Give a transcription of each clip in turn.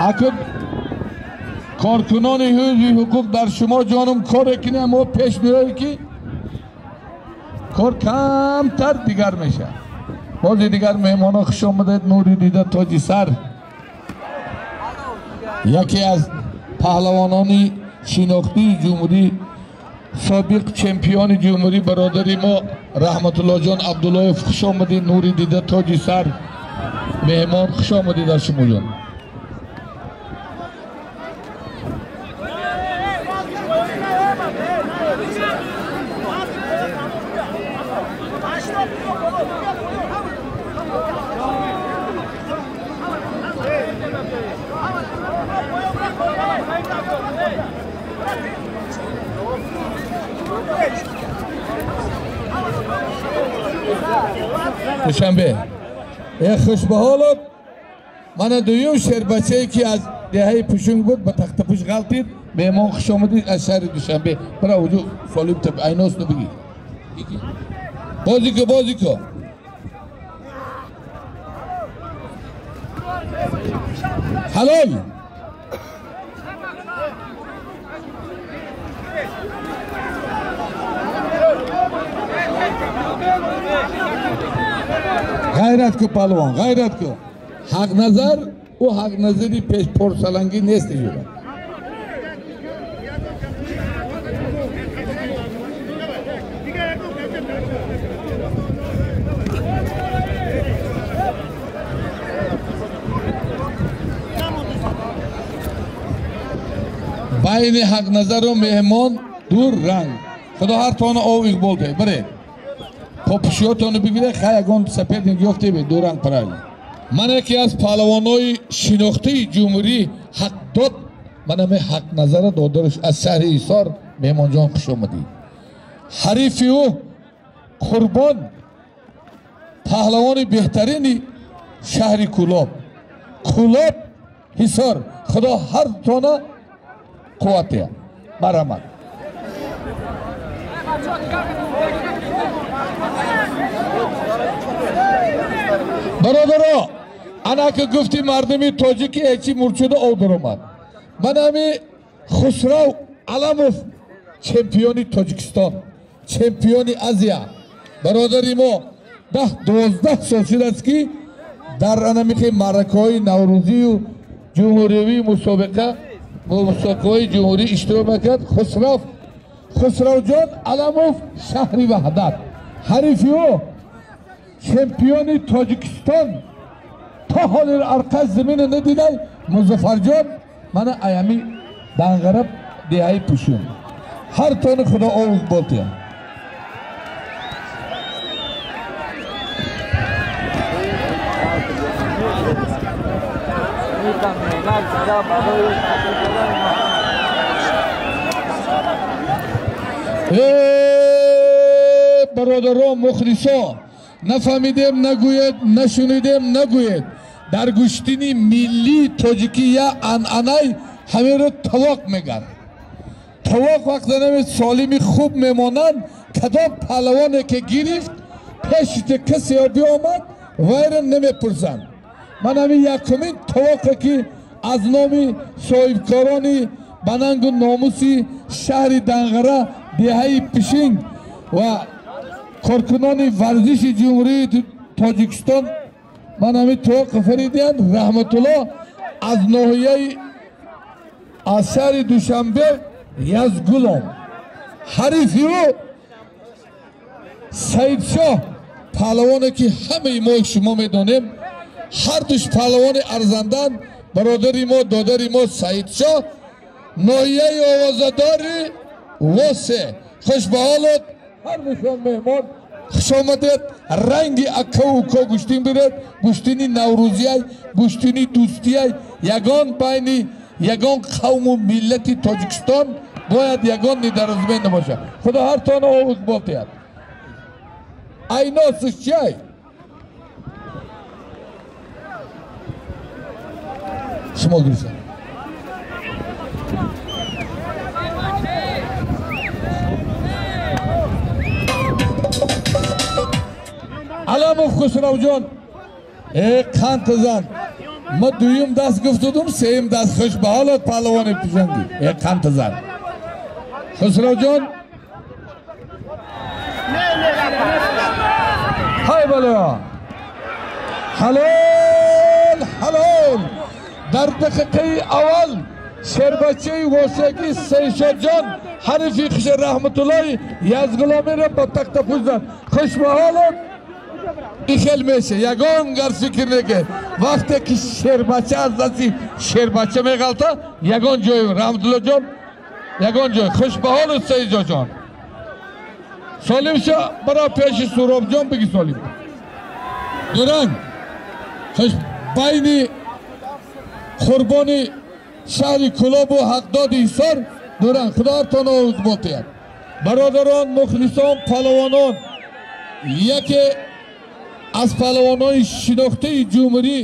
Акун коркунони ҳифзи ҳуқуқ дар шумо ҷонум коре кунем, мо пеш меоем ки кор камтар дигар мешавад. Бози дигар меҳмонҳо хуш омадед, нури дида тоҷи сар. Яке аз паҳлавонони шинохтии ҷумҳурӣ, собиқ чемпиони ҷумҳурӣ, бародари мо Раҳматуллоҷон Абдуллоев, хуш омадед, нури дида тоҷи сар. Меҳмон хуш омадед дар шумоҷон. Душанбе. Хушбаҳолов мана дуюм шербачае ки аз деҳаи Пушунг буд, ба Тахтапуш ғалтид. Меҳмон хуш омадед аз шаҳри Душанбе. Бира уҷу солим таб айносну бигир. Бозӣ ку, бозӣ ку. Ҳалол. Ғайрат ку палвон, ғайрат ку. Ҳақназар, ӯ ҳақназари пеш порсалангӣ нест иҷора. Байни ҳақназару меҳмон дур ранг. Худо ҳар тона ов иқбол диҳад. Бире. Попушиётону бигире, хай ягон соперник ёфтебе, ду ранг правильно. Ман яке аз паҳлавонои шинохтаи ҷумҳурӣ ҳақ дод, манаме Ҳақназара додараш аз шаҳри Ҳисор. Меҳмонҷон хуш омадӣ. Ҳарифи ӯ Қурбон, паҳлавони беҳтарини шаҳри Кӯлоб. Кӯлоб, Ҳисор. Худо ҳар тона қувват диҳад. Марҳамат. Бародаро, ана ки гуфти мардуми тоҷики ҳечи мурчуда ов даромад. Ман ҳами Хусрав Аламов, чемпиони Тоҷикистон, чемпиони Азия, бародари мо 10-12 сол шудааст ки дар анамихи маъракаҳои наврӯзию ҷумҳуриявии мусобиқа мусобиқаҳои ҷумҳурӣ иштирок мекард. Хусравҷон Аламов, шаҳри Ваҳдат. Ҳарифи ӯ чемпиони Тоҷикистон, то ҳолир арқа замина надидай, Музаффарҷон, мана аями Данғара, деҳаи Пушун. Ҳар тони худо ов иқбол диҳад. Бародаро, мухлисо, нафаҳмидем нагӯед, нашунидем нагӯед. Дар гӯштини миллии тоҷикӣ я анъанай ҳамеро тавоқ мегӯянд. Тавоқ вақте нами солими хуб мемонанд, кадом паҳлавоне ки гирифт, пеши касе биомад, вайро намепурсанд. Ман ҳамин якумин тавоқе ки аз номи соҳибкорони ба нангу номуси шаҳри Данғара, деҳаи Пишинг ва коркунони варзиши ҷумҳурии Тоҷикистон ман ҳамин тавоқ фаридиям. Раҳматулло аз ноҳияи аз шаҳри Душанбе, Язгулом. Ҳарифи ӯ Саидшоҳ, паҳлавоне ки ҳамаи мо шумо медонем, ҳардуш паҳлавони арзанданд. Бародари мо, додари мо Саидшоҳ, ноҳияи овозадори Восе. Хушбаҳолот ҳардушон меҳмон хуш омадед. Ранги акаву уко гӯштин биред. Гӯштини наврӯзияй, гӯштини дӯстияй. Ягон байни ягон қавму миллати Тоҷикистон бояд ягон недоразумение набошад. Худо ҳар тона ов иқбол диҳад. Айносиш чиай? Шумо гирифта. Аламов Хусравҷон, э қанд зан. Ма дуюм даст гуфтудум, сеюм даст. Хуш ба ҳолат паҳлавони пижонги. Э қантазар. Хусравҷон. Ҳай бало. Ҳалол, ҳалол. Дар дақиқаи аввал шербачаи восегӣ Сейшоджон ҳарифи хуш Раҳматуллои Язғуломиро ба тахтапӯш зад. Хуш ба ҳолат. Ихел меше, ягон гар фикр неке. Вақте ки шербача аз дасти шербача меғалта, ягон ҷой Раҳматуллоҷон, ягон ҷой. Хуш ба ҳолат Сейшоджон. Солим ша, бара пеши Суробҷон биги солим. Дуранг. Хуш байни қурбони шаҳри Кулобу Ҳақдоди Ҳисор дуранг. Худо ҳартон овоз ботият. Бародарон, мухлисон, паҳлавонон, яке аз паҳлавонони шинохтаи ҷумҳурӣ,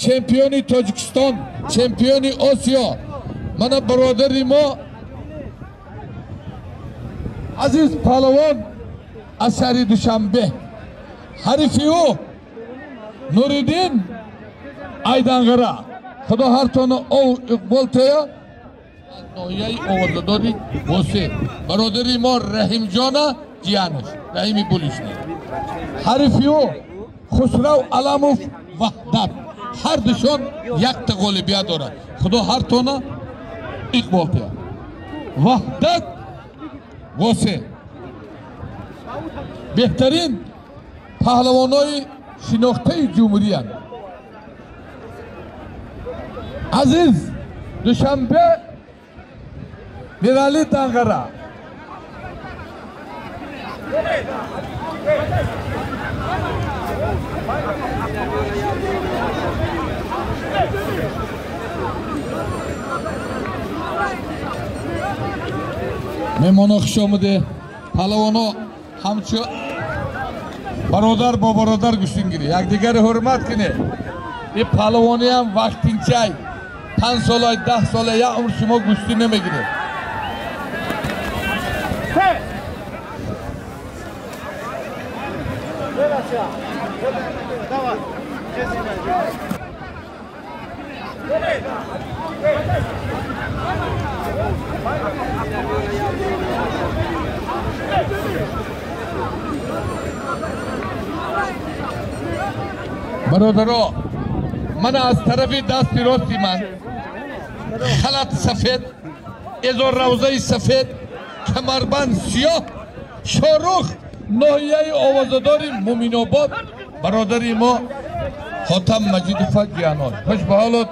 чемпиони Тоҷикистон, чемпиони Осиё, мана бародари мо азиз паҳлавон аз шаҳри Душанбе, ҳарифи ӯ Нуриддин Айданғара. Худо ҳартона ов иқбол тея. Аз ноҳияи овозадори Восе бародари мо Раҳимҷона Ҷиянов, Раҳими Булишни. Ҳарифи ӯ Хусрав Аламов Ваҳдат. Ҳар душон якта ғолибият дорад. Худо ҳартона иқбол тея. Ваҳдат Восе беҳтарин паҳлавонои шинохтаи ҷумҳуриянд. Азиз Душанбе Мирали Данғара. Меҳмоно хуш омаде. Паҳлавоно ҳамчун бародар бо бародар гӯштин гирӣ, якдигарро ҳурмат кунед. Ин паҳлавониам вақтинчай 5 сола, 10 сола, як умр шумо гӯштӣ намегиред. Бародаро, ман аз тарафи дасти рости ман халат сафед, эзор равзаи сафед, камарбанд сиёҳ, Шорух ноҳияи овозадори Муминобод, бародари мо Хотам Маҷидов Ҷиянон. Хуш ба ҳолат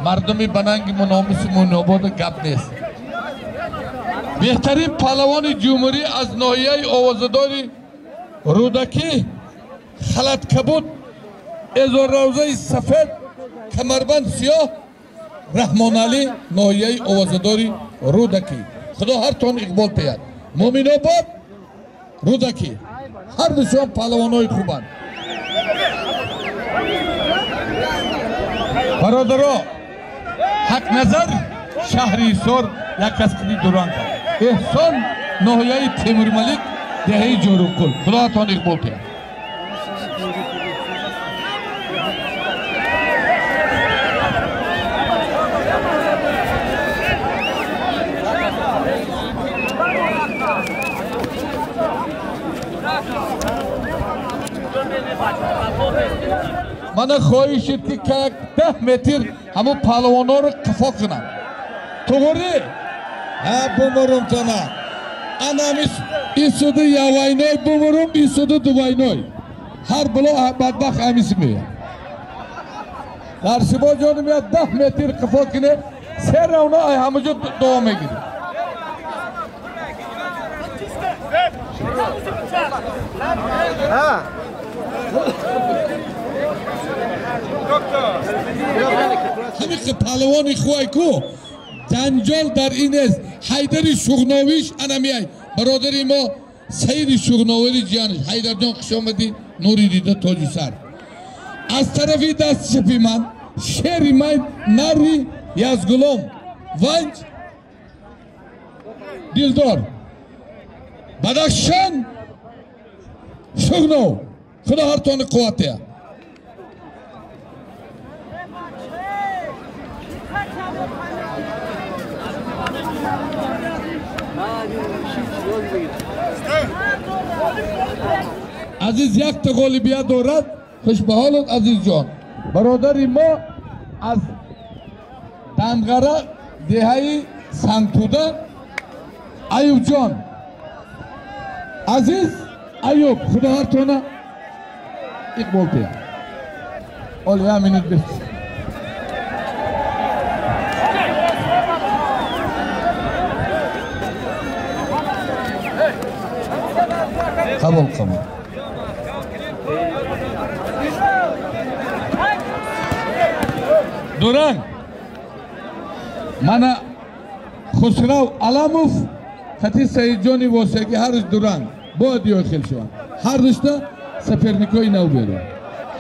мардуми бананги муномиси Муминобод гап нест. Беҳтарин паҳлавони ҷумҳурӣ аз ноҳияи овозадори Рӯдакӣ, халат кабуд, эзор равзаи сафед, камарбанд сиёҳ, Раҳмоналӣ ноҳияи овозадори Рӯдакӣ. Худо ҳартон иқбол теяд. Муминобод, Рӯдакӣ ҳар душон паҳлавонои хубанд. Бародаро, Ҳақназар шаҳри Ҳисор як кас қиди дуранг кард. Эҳсон ноҳияи Темурмалик, деҳаи Ҷорукул. Худо ҳартон иқбол теяд. Мана хоҳишид ки как 10 метр ҳамун паҳлавонҳоро қафо кунам. Туғри? Ҳа, бумурум тона. Анам исуду явайной бумурум, исуду дувайной. Ҳар було бадбахт ҳамиси меяд. Дар шумо ҷоним я 10 метр қафо кине, се равна ай ҳамаҷо давом мегиред. Ҳамин паҳлавони хуай ку ҷанҷол дар ин аст. Ҳайдари Шуғновиш анамияй бародари мо Саиди Шуғновири ҷияниш. Ҳайдарҷон хуш омадӣ, нури дида тоҷи сар. Аз тарафи дасти чапи ман шери ман нари Язгулом Ванҷ Дилдор Бадахшон Шуғнов. Худо ҳартони қувват диҳад. Азиз якта ғолибият дорад. Хуш ба ҳолат Азизҷон. Бародари мо аз Данғара деҳаи Сангтуда Аюбҷон. Азиз Аюб, Худо ҳартона иқбол диҳад. Оли як минут бис. Қабул, қабул. Дуранг. Мана Хусрав Аламов хати Саидҷони Восеги ҳар рӯз дуранг. Бояд ёй хел шаванд. Ҳар рӯзта соперникои нав беранд.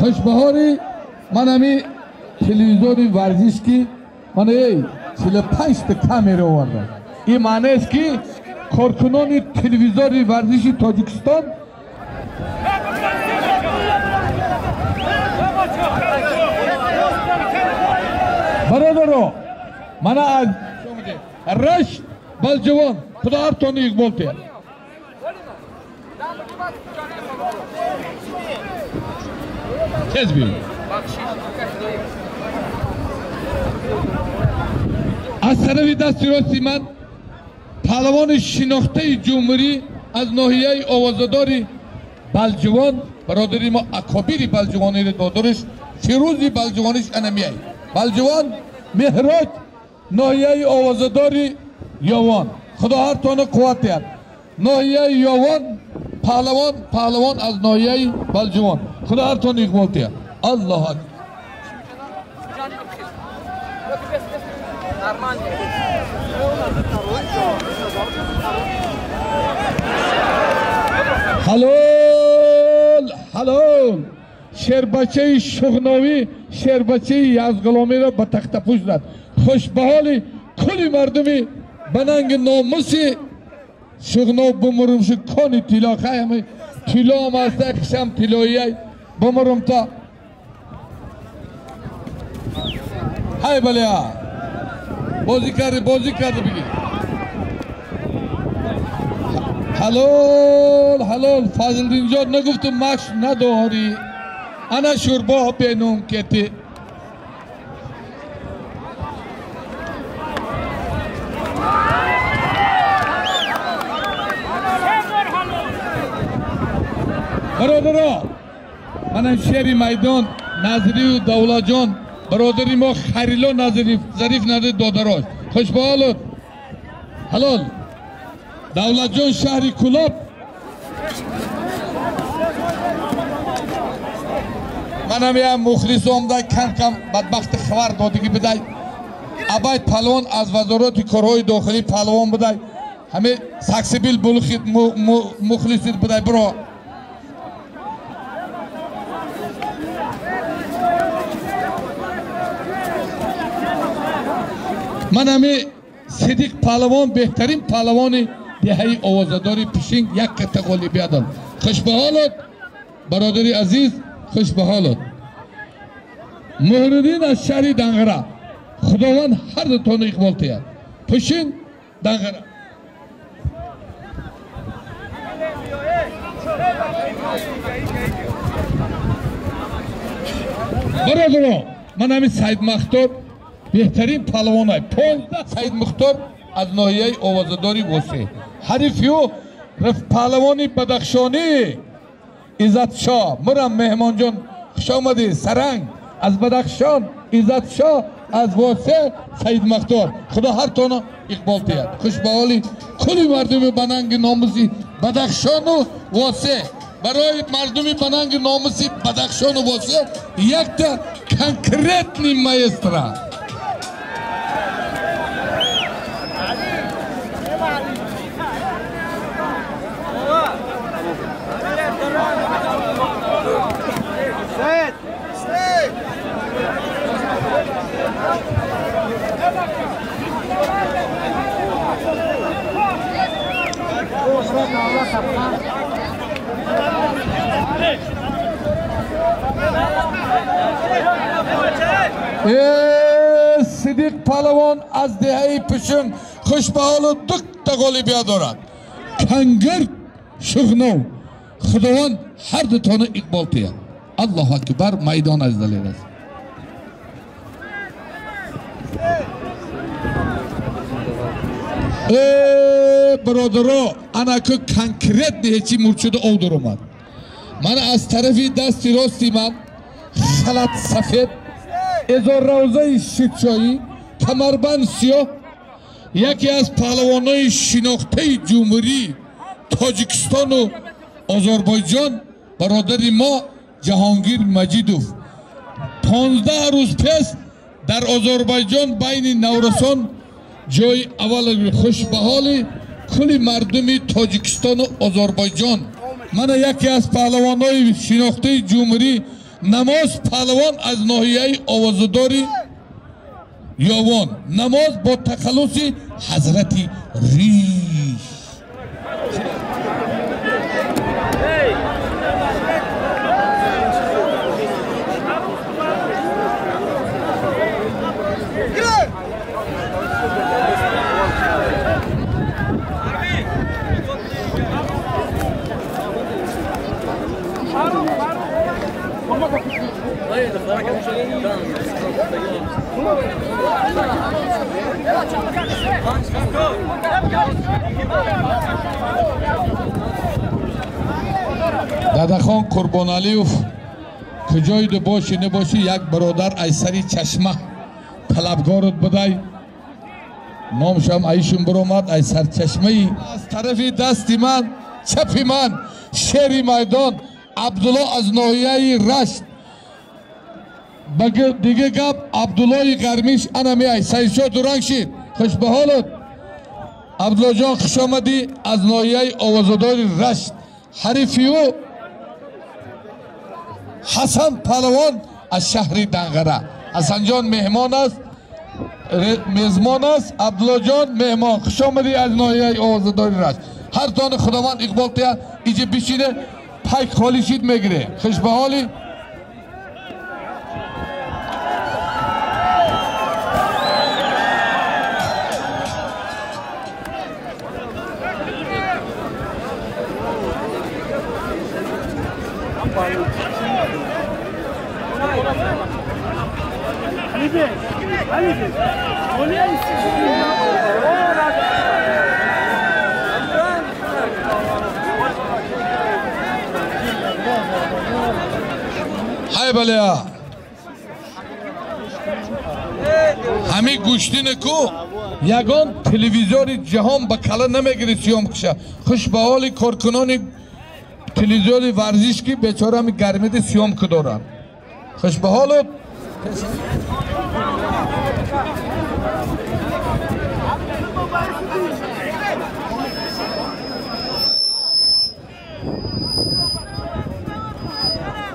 Хушбаҳори ман ҳами телевизори варзиш ки мана эй 45 та камера овардам. Ин маънест ки коркунони телевизори варзиши Тоҷикистон бародаро мана аз Рашт Балҷувон Худо ҳартони иқбол диҳад. Тез биёед. Аз тарафи дасти рости ман паҳлавони шинохтаи ҷумҳурӣ аз ноҳияи овозадори Балҷувон, бародари мо акобири Балҷувониро додариш Фирӯзи Балҷувониш анамияй. Балҷувон Меҳроҷ ноҳияи овозадори Ёвон. Худо ҳартона қувват диҳад. Ноҳияи Ёвон паҳлавон, паҳлавон аз ноҳияи Балҷувон. Худо ҳартона иқбол диҳад. Аллоҳу акбар. Ҳалол, ҳалол. Шербачаи Шуғновӣ шербачаи Язғуломиро ба тахтапӯш зад. Хушбаҳоли кулли мардуми ба нанги номуси Шуғнов бумурум шу кони тилло. Хай тилло ҳам аст, хишам тиллоияй бумурум та. Ҳай балеа. Бозӣ карди, бозӣ карди бигир. Ҳалол, ҳалол. Фазлиддинҷон нагуфту машқ надорӣ. Ана шӯрбо бенум кети. Бародаро, манам шери майдон Назирию Давлатҷон, бародари мо Харило Назирӣ, Зариф Назирӣ додарош. Хуш ба ҳолат. Ҳалол. Давлатҷон шаҳри Кулоб. Манам як мухлис омда кам-кам бадбахти хабар додагӣ бидай. Абай палвон аз вазорати корҳои дохилӣ палвон бидай. Ҳаме саксибил булхит мухлисит бидай биро. Ман ҳами Сидиқ палвон беҳтарин палвони деҳаи овозадори Пишинг як ката ғолибият дод. Хуш ба ҳолат бародари азиз, хуш ба ҳолат. Муҳриддин аз шаҳри Данғара. Худованд ҳар дутони иқбол диҳад. Пишинг, Данғара. Бародаро, ман ҳами Саид Махтор беҳтарин палвонай. 15 Саид Мухтор аз ноҳияи овозадори Восеъ. Ҳарифи ӯ паҳлавони Бадахшонӣ Иззатшоҳ. Мурам меҳмонҷон, хуш омадӣ. Саранг аз Бадахшон, Иззатшоҳ аз Восеъ, Саид Мухтор. Худо ҳартона иқбол диҳад. Хуш ба ҳоли кулли мардуми ба нанги номуси Бадахшону Восеъ. Барои мардуми ба нанги номуси Бадахшону Восеъ якта конкретный маэстро. Сидиқ палавон аз деҳаи Пишинг хуш ба ҳолу дукта ғолибият дорад. Кангир Шуғнов. Худованд ҳар дутона иқбол тия. Аллоҳу акбар. Майдон аз далер аст. Бародаро, анаку конкретно ҳечи мурчуда ов дуромад. Мана аз тарафи дасти рости ман халат сафед, эзорравзаи ширчоӣ, камарбанд сиёҳ, яке аз паҳлавонои шинохтаи ҷумҳурии Тоҷикистону Озарбойҷон, бародари мо Ҷаҳонгир Маҷидов. 15 рӯз пеш дар Озарбойҷон байни наврасон ҷои аввал. Хуш ба ҳоли кулли мардуми Тоҷикистону Озарбойҷон. Мана яке аз паҳлавонои шинохтаи ҷумҳурӣ, Намоз паҳлавон аз ноҳияи Овозадори Ёвон, Намоз бо тахаллуси Ҳазрати Риш. Дадахон Қурбоналиев, куҷоиду бошӣ набошӣ, як бародар ай сари чашма талабгорут будай, номшам айшун биромад ай сарчашмаи. Аз тарафи дасти ман, чапи ман, шери майдон Абдулло аз ноҳияи Рашт. Дига гап, Абдуллои Гармиш ана меай. Сайшо дуранг шид. Хуш ба ҳолат, Абдуллоҷон, хуш омадӣ аз ноҳияи Овозадори Рашт. Ҳарифи ӯ Ҳасан паҳлавон аз шаҳри Данғара. Ҳасанҷон меҳмон аст, мезмон аст. Абдуллоҷон меҳмон, хуш омадӣ аз ноҳияи Овозадори Рашт. Ҳар дони Худованд иқбол тия. Иҷа бишине, пайк холӣ шид, мегире. Хуш ба ҳоли. Ҳай балеа, ҳамин гӯштине ку ягон телевизори ҷаҳон ба кала намегири сиём киша. Хуш ба ҳоли коркунони телевизори варзиш, ки бечора ҳами гармиди сиёмка доранд. Хуш ба ҳолу.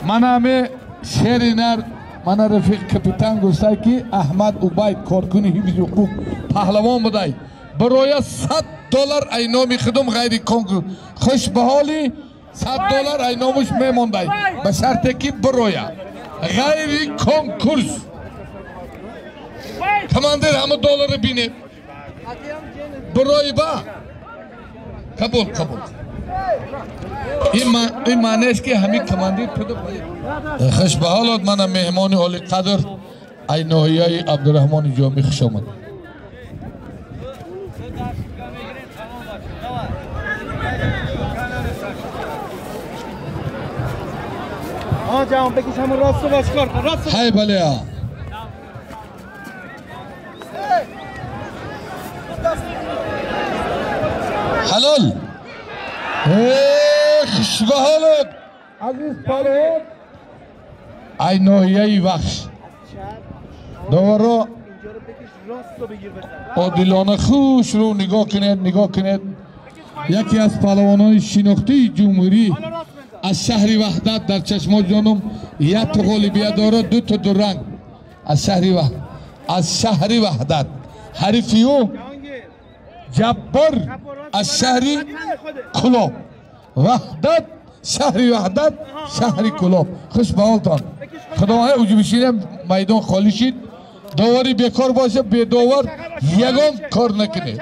Мана ҳаме шери нар. Мана рафиқ капитан гуфтай, ки Аҳмад Убайд, коркуни ҳифзи ҳуқуқ, паҳлавон будай, бароя $100 ай номи худум ғайри конкурс. Хуш ба ҳоли, $100 ай номуш мемондай, ба шарте ки бироя ғайри конкурс. Командир, ҳама долларро бинем, бирои ба қабул, қабул. Ин маънест, ки ҳамин командир. Хуш ба ҳолот. Мана меҳмони олиқадр ай ноҳияи Абдураҳмони Ҷомӣ, хуш омад. Ҳай балеа. Ҳалол. Хуш ба ҳолот, азиз паҳлавон ай ноҳияи Вахш. Доваро, одилона хуш рӯ нигоҳ кунед, нигоҳ кунед. Яке аз паҳлавонони шинохтии ҷумҳурӣ аз шаҳри Ваҳдат, дар чашмо ҷонум як ғолибият дорад, дута дуранг, аз шаҳри Ваҳдат. Ҳарифи ӯ Ҷаббор аз шаҳри Кулоб. Ваҳдат, шаҳри Ваҳдат, шаҳри Кулоб. Хуш ба ҳолтон. Худованд уҷу бишинем, майдон холӣ шид. Довари бекор боша, бедовар ягон кор накунед.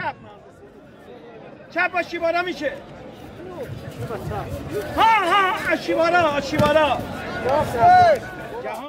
چپ با شیبارا میشه. ها ها، آشیوارا آشیوارا. جهان.